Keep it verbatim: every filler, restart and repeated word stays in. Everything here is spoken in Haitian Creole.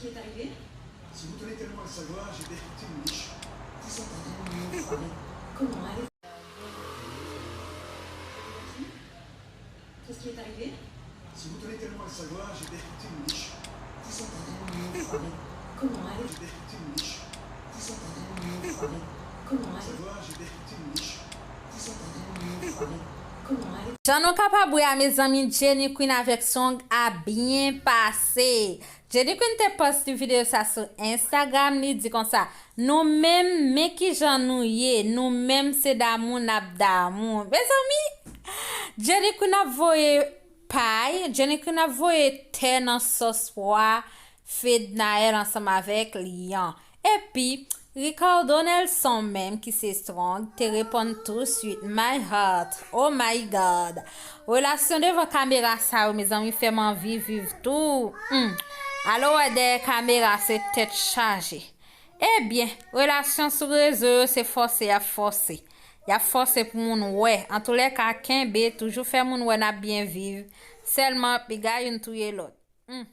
qui est arrivé ? Si vous tenez tellement à le savoir, j'ai percuté une niche. Ils sont vraiment mignons, vraiment. Comment ? Allez. Qu'est-ce qui est arrivé ? Si vous tenez tellement à le savoir, j'ai percuté une niche. Ils sont vraiment mignons, vraiment. Comment ? Allez. J'ai percuté une niche. Ils sont vraiment mignons, vraiment. Comment ? Allez. Savoir, j'ai percuté une niche. Ils sont vraiment mignons, vraiment. Comment ? Allez. Jan nou kapab wè a, mezanmi, Jenny Queen avèk Strong ap byen pase. Jenny Queen te poste videyo sa sou Instagram, li di konsa, nou menm, men kijan nou ye, nou menm se damou n ap damou. Mezanmi, Jenny Queen ap voye pay, Jenny Queen ap voye tè nan sòs pwa Fednaelle ansanm avèk Lian. Epi, Ricardo Nelson menm ki se Strong te reponn tou swit, my heart, oh my God. Relasyon devan kamera sa yo, mezanmi, fè m anvi viv tou. Hmm. Alò wè dèyè kamera se tèt chaje. Ebyen, relasyon sou rezo yo se fòse y ap fòse. Y ap fòse pou moun wè. Antoulèka, kenbe, toujou fè moun wè n ap byen viv. Sèlman, piga youn touye lòt. Hmm.